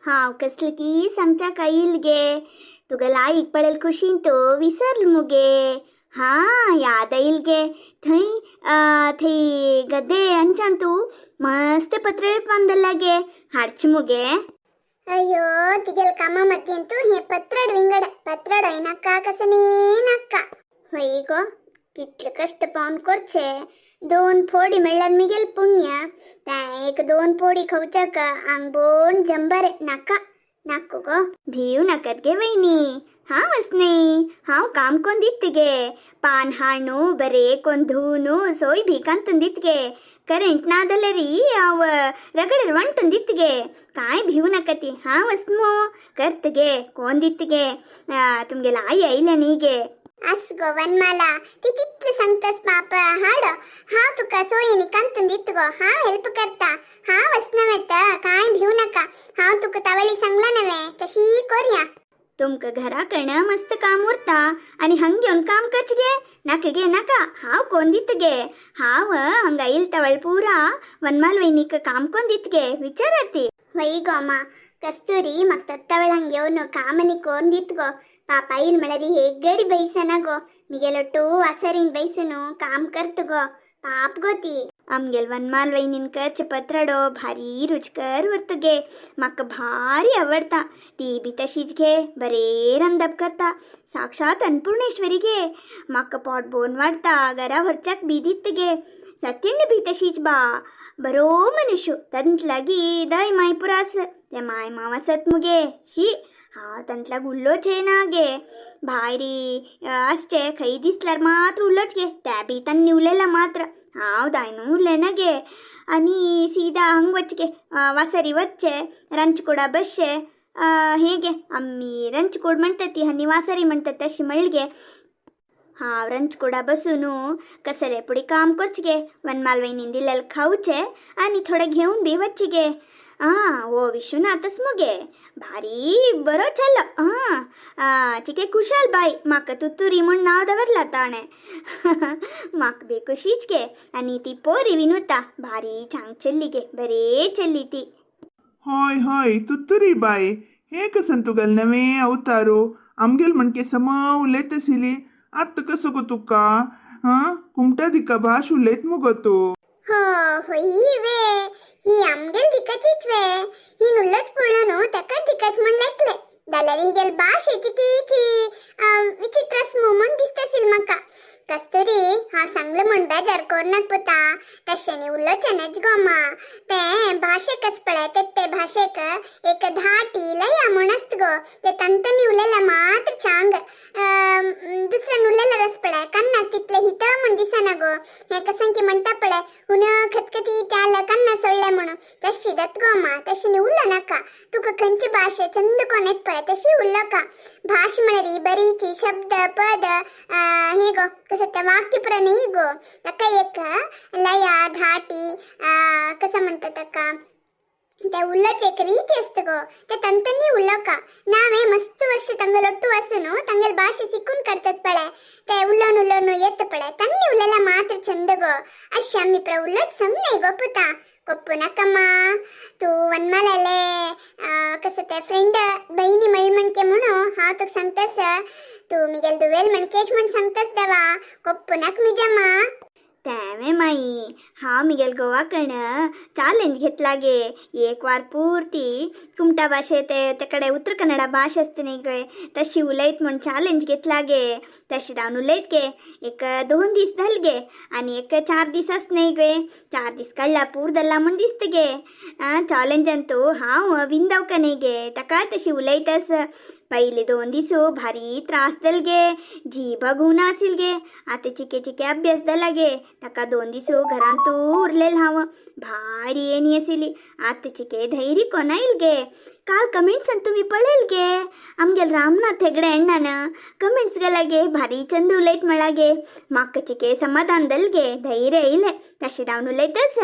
हांव कसलें की सांगच्याक आयल गे. तुगेलो आईक पळयल खुशीन तो विसरल मुगे. हां, याद आयल गे. थंय थंय गद्दे अंचान तूं मस्त पत्रे बांदला गे, हाडचे मुगे. अय्यो, तिगेल कामा मध्यंतू हे पत्रड विंगड पत्रड नाका कसने नाका. होय गो, कितले कष्ट पावन करचे. दोन फोडी म्हणल्यार मिगेल पुण्य. त्या एक दोन फोडी खावच्याक आंगबोन जंबारे. नाका नाको गो. भीव नाकात गे वहिनी, हांव न्ही, हांव काम कोन दित गे. पान हाणू बरे कोन धुवनु सोय बी कांतून दित गे. करंट ना जाल्यार हांव रगडेर वांटून दित गे. काय भिवू नाका ती, हांव मो करत गे, कोण दित गे. तुमगेला आई आयल्या न्ही गे. अस गो वनमाला, ती तितले सांगतास पाप हाड. हांव तुका सोयीनी कांतून दित गो, हांव हेल्प करता. हांव वचना, काय भिवू नाका. हांव तुका तावळी सांगला नव्हे, तशी कोरया. तुमका घरा कडनं मस्त काम उरता आणि हंग येवन काम करचे गे. नाका गे नाका, हांव कोण दित गे. हांव हंगा येईल तवळ पुरा वनमाल वहिनीक काम कोण दित गे, विचाराती. वय गो अम्मा कस्तुरी, मग तत्तवळ हंग येवन कामनी कोण दित गो. पाಪ ಇಲ್ ಮಳರಿ हेगडी ಬೈಸನ ಗೋ. ಮಿಗೆಲೊಟ್ಟು ವಾಸರಿನ್ ಬೈಸನು काम करत गो, पाप गोती. आमगेल वनमाल वहिनीन करचे पत्राडो भारी रुचकर उरत गे, म्हाका भारी आवडता. ती बी तशीच गे, बरे रांदप करता. साक्षात अन्नपूर्णेश्वरी गे. म्हाका पोट बोन वाडता, घरा व्हरच्याक बी दित गे. सत्यण्ण बी तशीच बा, बरो मनुष्य. तांचे लागीं दय माय पुरास ते माय माव आसत मुगे. शी, हांव तांतल्याक उल्लोच येना गे. भायरी आसचे खंय दिसल्यार मात्र उल्लोच गे, त्या बी तांणी उलयला मात्र, हांव दायनू उलयना गे. आनी सीदा हंग वच गे, वासरी वच्चे, रांदचकुडा बसचे. हे गे, आम्ही रंचकोड म्हणतात ती आनी वासरी म्हणतात तशी म्हणली गे. हांव रंचकुडा बसून कसले पुढे काम करचे गे. वनमाल वहिनीन दिलेलं खावचे आनी थोडे घेवन बी वच्चे गे. आं, हो विश्वनाथच मुगे, भारी बरो चलो. आं, चिके कुशाल बाई, म्हाका तुतुरी म्हूण नांव दवरला ताणें. म्हाका बी खुशीच गे. आनी ती पोरी विनुता भारी चांग चल्ली गे, बरे चल्ली ती. हय हय तुत्तुरी बाय, हे कसन तुगेल नवे अवतारो. आमगेल म्हणके सम उलयत आशिल्ली, आत्तां कसो गो तुका? हां, कुमटा दिका भाश उलयत मुगो तूं. हो होई वे, ही आमगेल दिकाचीच वे. ही नुल्लोच पडलो न्हू, ताका दिकाच म्हण लेखले जाल्यार हिगेल भाशेची किची विचित्र म्हूण दिसता आशिल्लें म्हाका. कस्तुरी, हांव सांगलें म्हूण बेजार कोरनाक पुता, तशें उलोवचें गो मा. तें भाशेक आस पळय, ते ते भाशेक एक धाटी लया म्हूण आसता गो. ते तंतनी उलयल्यार मात्र चांग, दुसऱ्यान उलयल्यार आस पळय कन्नाक तितलें हित म्हूण दिसना गो. हें कसं की म्हणटा पळय, हुन खतखती त्याला कन्ना सोडलें म्हणून, तशी जाता गो मा. तशें उलो नाका. तुका खंयची भाशे चंद कोण येत पळय, तशी उलोवका. भाश म्हळ्यार बरीची शब्द पद हे गो, कसं त्या वाक्य पुरा न्ही गो. ताका एक लया धाटी कसं म्हणटा ताका, ते उलोवचे एक रीती आसता गो, ते तंतनी उलोवका. नावे मस्त वर्ष तांगेल ಒಟ್ಟು आसून तांगेल भाशे शिकून काडतात पळय, ते उलोवन उलोवन येता पळय, तन्नी उलयल्यार मात्र चंद गो. अशें आमी प्र उलोवच सम न्हय गो पुता. कोप्पू नाकम्मा तूं वनमालेले कसं ते फ्रेंड बहिणी म्हळ म्हणके म्हणून हांव तुका सांगतास, तूं मिगेल दुवेल म्हणकेच म्हण सांगतास देवा. कोप्पू नाक मिजम्मा. तेंवें माई, हांव मिगेल घोवा कडन चॅलेंज घेतला गे. एक वार पुर्ती कुमटा भाशे ते ते उत्तर कन्नडा भाश आसता न्ही गे, तशी उलयत म्हूण चॅलेंज घेतला गे. तशें जावन उलयत गे. एक 2 दीस जाले गे आनी एक 4 दीस आस न्ही गे, 4 दीस काडला पूर जाल्ला म्हूण दिसता गे. आं, चॅलेंजान तूं हांव विंदवका न्ही गे, ताका तशी उलयतास. पयले 2 दीस भारी त्रास जाल गे, जीभ घुंवना आशिल्ल गे. आतां चिके चिके अभ्यास जाला गे. ताका 2 दीस घरांत तूं उरलेल हांव, भारी येनी आशिल्ली. आतां चिके धैर्य कोना येयल गे. काल कमेंट्सान तुमी पळयल गे, आमगेल रामनाथ हेगडे अण्णान कमेंट्स गेला गे, भारी चंद उलयत म्हळा गे. म्हाका चिके समाधान जाल गे, धैर्य येयलें, तशें जावन उलयतच.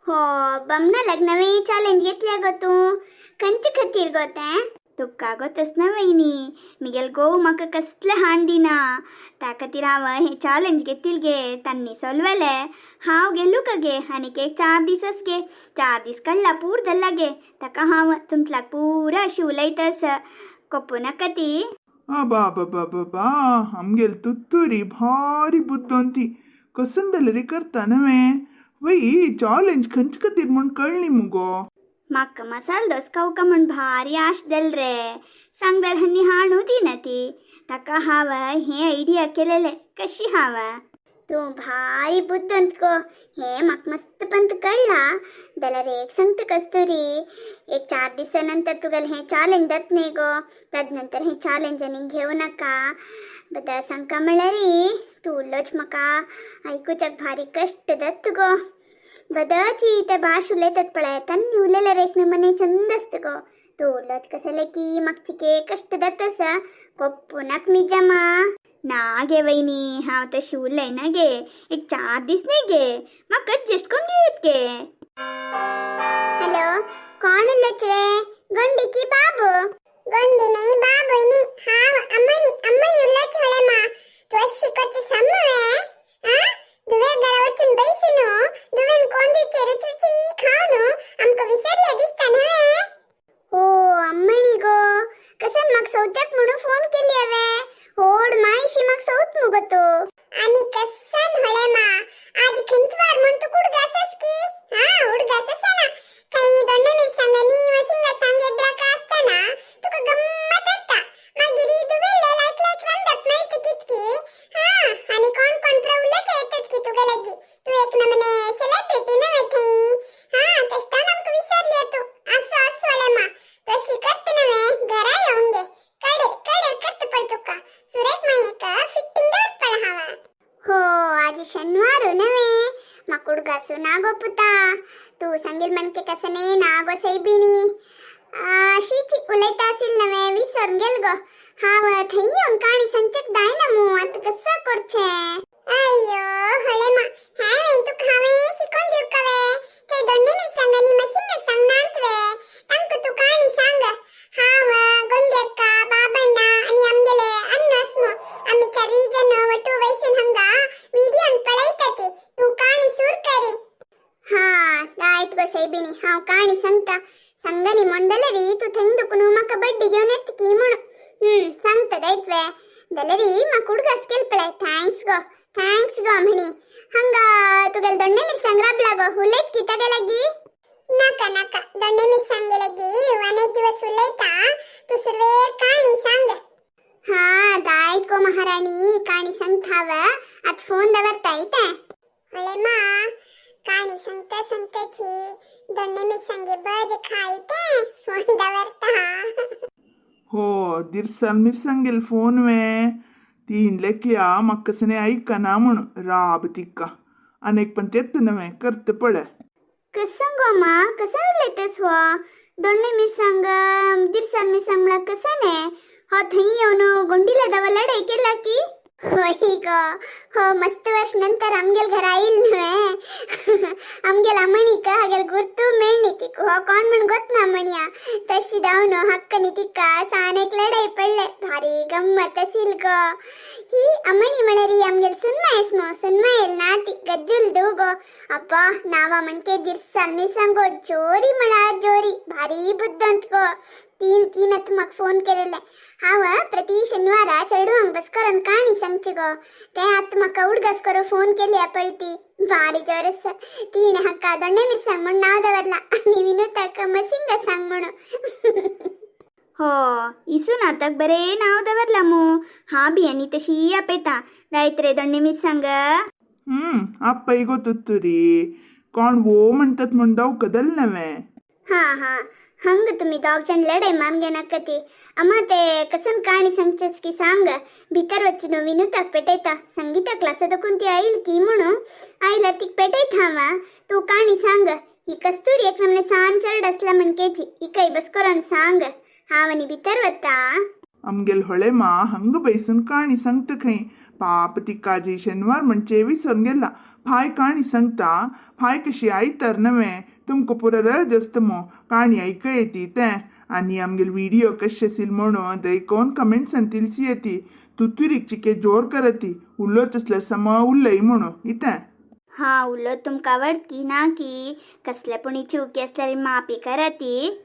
हो बमना लग्न नवे चॅलेंज घेतल्या गो तूं, खंयचे खातीर गो तें? तुका गो तस ना वयनी, मिगेल गोव म्हाका कसलें हाण दिना. त्या खातीर हांव हें चॅलेंज घेतील गे. तांणी सोलवेलें हांव गेलू का गे. आनीक एक 4 दीसच गे, 4 दीस काडला पूर धरला गे. ताका हांव तुमतलाक पुरा अशी उलयतास, कोप्पू नाका ती. अबा बाबा बाबा, आमगेल तुत्तुरी भारी बुद्दोंती कसन जाल्यार करता नवें. वय चॅलेंज खंयचे खातीर म्हूण कळ्ळी मुगो. म्हाका मसाल दोस खावका म्हूण भारी आश दल रे. सांगल्यार हन्नी हाणू दिना ती. ताका हांव हें आयडिया केलेलें कशी हांव. तूं भारी बुद्दंत गो, हें म्हाका मस्त पंत कळ्ळा. जाल्यार एक सांगता कस्तुरी, एक 4 दिसां नंतर तुगेलें हें चॅलेंज जात न्ही गो, तद नंतर हें चॅलेंज आनी घेवं नाका. बद्दल सांगका म्हणल्यार तूं उल्लोच म्हाका आयकुच्याक भारी कश्ट जाता गो. बदची ते भाश उलयतात पळय, तांणी उलयल्यार एक नमने चंद आसता गो. तूं उलोच कसले की म्हाका चिके कश्ट जाता आसा, कोप्पू नाका मिजामा. ना गे वयनी, हांव तशी उलयना गे. एक 4 दीस न्ही गे, म्हाका एडजस्ट करून घेत गे. हॅलो, कोण उलयत रे? गोंडी की बाबू? गोंडी नाही, बाबू न्ही, हांव अम्मणी. अम्मणी उलयत हळे मा. तूं अशी करची समू आ? दुवे घरा वचून बैसून दुवेन कोंदीचे रुचरुची खावन आमकां विसरले दिसता न्हय? हो अम्मणी गो, कसन म्हाका सौचाक म्हणून फोन केली हांवें. होड मायशी म्हाका सौत मुगो तूं. आनी कसन हळे मा, आज खंयच वार म्हूण तूं उडगासस की? हा उडगास आसा ना, खंय दोंडे मिरसांगांनी वसिंगा सांग येद्राका आसतना तुका गम्मत येता. मागीर दुवेले लायक लायक रांदप मेळटा कितकी. हा आनी कोण कोण प्रउलच येतात की तुगे लागीं. तूं एक नमने सेलेब्रिटी नव्हे थंय. हा तशें आमकां विसरली तूं. आसो आसो हळे मा, तशी करता नव्हे, घरा येवन गे. कडेर कडेर करता पळय तुका. सुरेक माई एक फिट्टिंग दवरता पळय हांव. हो आज शनिवार नव्हे, म्हाका उडगासू ना गो पुता. तूं सांगील म्हणके कसं न्ही ना गो सैबिणी. अशीच उलयता आसील नव्हे, विसरून गेल गो. हांव थंय येवन काणी सांगचेक जायना मू, आतां कसं करचें? अय्यो हळे मा, हांवें तुका हांवें शिकोवन दिवका वे? थंय दोंडे मिरसांगांनी मसिंग सांग नात वे, तांकां तूं काणी सांग. हांव गोंड्यक्का बाबण्णा आनी आमगेले अन्नस मू, आमी चारी जण वटू वैसून हांगा व्हिडियोन पळयता ती. तूं काणी सूर करी. हा आयत गो सैबिणी, हांव काणी सांगता. सांगनी म्हणडलेरी तूं थंय दुखून म्हाका बड्डी घेवन येता की म्हणून. सांगता जायत वे. जाल्यारी म्हाका उडगास केल पळय. Thanks गो, thanks गो म्हणी. हांगा तुगेले दोंडे मिरसांग राबला गो, उलयत की तागे लागीं? नाका नाका, दोंडे मिरसांगे लागीं अनेक दिवस उलयता. तूं सुरवेर काणी सांग. हा दायत गो महाराणी, काणी सांगता हांव. आतां फोन दवरता येते. हळे मा, काणी सांगता सांगताची दोंडे मिरसांगे बज खायते फोन दवरता. हो दिरसाल मिरसांगेल फोन वे तीन लेकल्या म्हाका कसने आयकना म्हूण राब तिका. आनीक पण तेत नव्हे करत पळय. कसं गो मा, कसं उलयतस हो? दोंडे मिरसांग दिरसाल मिरसांग म्हळ्यार कसं न्ही? हो थंय येवन गोंडीला दवा लढाई केला की? होय गो, हो मस्त वर्ष नंतर आमगेल घरा येईल नव्हे. आमगेल अमणीक हागेल गुर्तू मेळ्ळी तिका. हो कोण म्हण गोत ना म्हणया, तशी धावन हक्कनी तिका सान एक लढाई पडले. भारी गम्मत असील गो. ही अमणी म्हणारी आमगेल सुनमायस मो, सुनमायल नाती गज्जुल दू गो. अब्बा नावा म्हणके दिरसाल मिरसांगो जोरी म्हणा जोरी, भारी बुद्दंत गो. तीन तीन आतां म्हाका फोन केलेले. हांव प्रति शनिवारा चेडवांक बसकरून काणी सांगची गो. ते आतां म्हाका उडगास करून फोन केली पळय ती. भारी जोर आसा. तिणें हाका दोंडे मिरसांग म्हूण नांव दवरलां आनी विनोदाक मसिंगा सांग म्हणून. हो इसून आतां बरें नांव दवरलां मू. हा बी आनी तशी आपयता जायत रे दोंडे मिरसांग. आप्पय गो तुत्तुरी, कोण वो म्हणतात म्हूण दावका दल नव्हे. हा हा हंग तुम्ही दोग जण लढाई मारून घेनाका ती. अम्मा ते कसन काणी सांगचेच की सांग. भितर वचून विनुताक पेटयता. संगीता क्लासा दकून ती आईल की म्हणून आयल्यार तिका पेटयता हांव. तूं काणी सांग. ही कस्तुरी एक नमने सान चरड आसला म्हणकेची, हिकाय बस करून सांग. हांव आनी भितर वता. आमगेल होळे मा हंग बैसून काणी सांगता खंय. पाप तिका जी शनिवार म्हणचे विसरून गेला. फाय काणी सांगता, फाय कशी आयतार नव्हे तुमकां पुरो रज आसता मो. काणी आयकय ती तें. आनी आमगेल व्हिडिओ कशे आसील म्हणून दैकोन कमेंट्सान तिळसी येती. तुतुरीक चिके जोर करती उलोत असल्या सम उलय म्हणून इतें. हा उलोत तुमकां आवडत की ना की कसले पुणी चुकी असल्यार माफी कराती.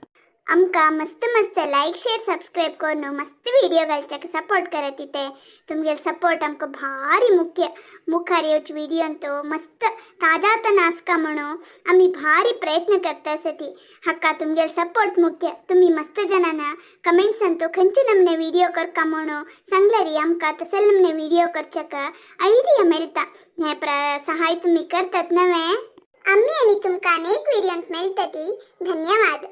आमकां मस्त मस्त लायक शेअर सबस्क्राईब करून मस्त व्हिडिओ घालच्याक सपोर्ट करत ते. तुमगेल सपोर्ट आमकां भारी मुख्य. मुखार येवचे व्हिडिओ मस्त ताजातन आसका म्हणून आमी भारी प्रयत्न करता आसती. हाका तुमगेल सपोर्ट मुख्य. तुमी मस्त जणांना कमेंट्सान तो खंयचे नमने व्हिडिओ करका म्हणून सांगल्यारी आमकां तसले नमने व्हिडिओ करच्याक आयडिया मेळटा. हे सहाय तुमी करतात नवे. आम्ही आणि तुमकां अनेक व्हिडिओंत मेळटती. धन्यवाद.